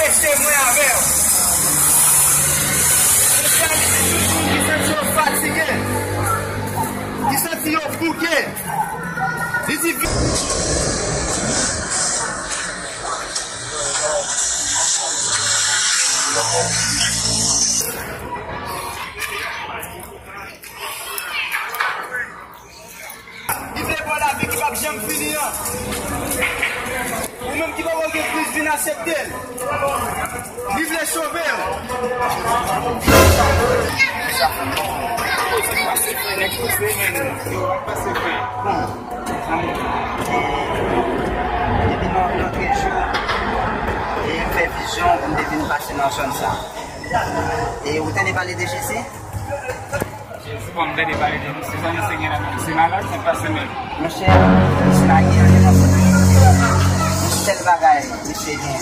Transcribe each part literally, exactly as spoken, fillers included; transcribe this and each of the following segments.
Se mwen avè w. Mesye a di tout moun ki santi yo fatige, ki santi yo bouke. Li di, li vle ba w lavi ki p ap janm fini an. Ou menm ki poko gen Kris, vin aksepte l. Li vle sove w. Bon, depi nan, nan trèz jou, e m fè vizyon pou m te vin pase nan zòn sa. E ou tande pale de Jezi? Jezi, bon, m tande pale de misye, sa misye gen la menm? Se malad, se pa se menm. Monchè, misye pa gen anyen nan kò l. Yon sèl bagay misye gen.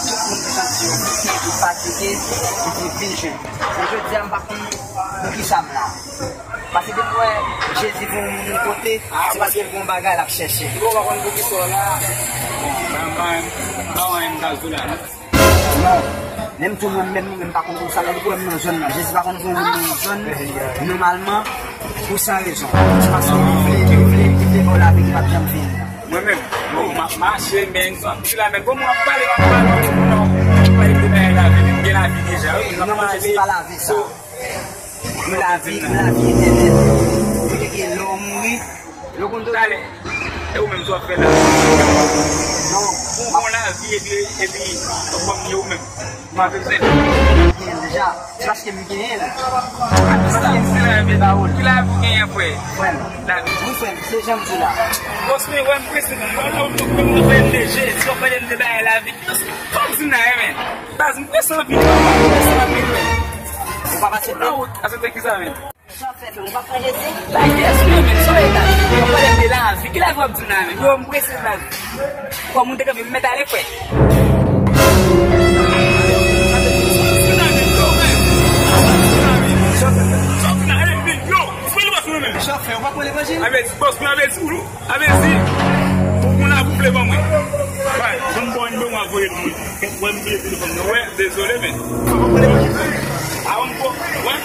Tout moun ki santi yo bouke, yo fatige, epi vin jwenn. Men jodi a, m pa konn poukisa m la. Paske depi w wè Jezi voye yon moun yon kote, se paske l gen yon bagay l ap chèche. Bon, pa konn poukisa w la. Bon, pa, pa, pa anyen m ka di w la, non. Non. Menm tou mwen menm, mwen menm pa konn pou sa, men pou m nan zòn nan. Jezi pa konn pou moun nan zòn, nòmalman, pou san rezon. Se paske li vle, li vle, li vle ba w lavi ki p ap janm fini an. Mwen menm, bon, m ap mache, men, m ap di la, men, bon, mwen ap pale, m ap pale, non, m ap pale de bagay lavi, men m gen lavi deja, wi. Non, monchè, se pa lavi sa. Gen lavi, gen lavi etènèl. Ou te gen lè w mouri. Lè w konn talè. E ou menm, sa w ap fè la? Non. Ou gon lavi, epi, epi, ou konn ye ou menm. Ou pa bezwen. M genyen l deja. Se paske m genyen l. Se paske m genyen l, m ba ou l. Ki lavi ou genyen, frè? Frè m. Lavi. Wi, frè m, se jan m di la. Bòs, men, wè m prese, men, wè m, wè m, wè m, wè m de Jezi, w ap pale m de bagay lavi. Fòk di m nan, men. Baz, m prese anpil, papa, m prese anpil, men. Ou pa pase byen? Nan wout, a se te ki sa, men? Sa w ap fè, frè m, ou pa pran Jezi? Bagay, frè m, men, sa w ye la? Ou pale m de lavi. Ki lavi w ap di m la, men? Yo, m prese, baz. Kòm ou te kanpe, m mèt ale, frè. Chofè, ou pa pran levanjil? Avèti, bòs, mwen avèti ou. Avèti, ou konn avoufle ban mwen. Bay, ban m ba w nimewo a, voye l mwen. Kèt, wè m bliye telefòn nan. Wè, dezole, men. Avan m ko, wè.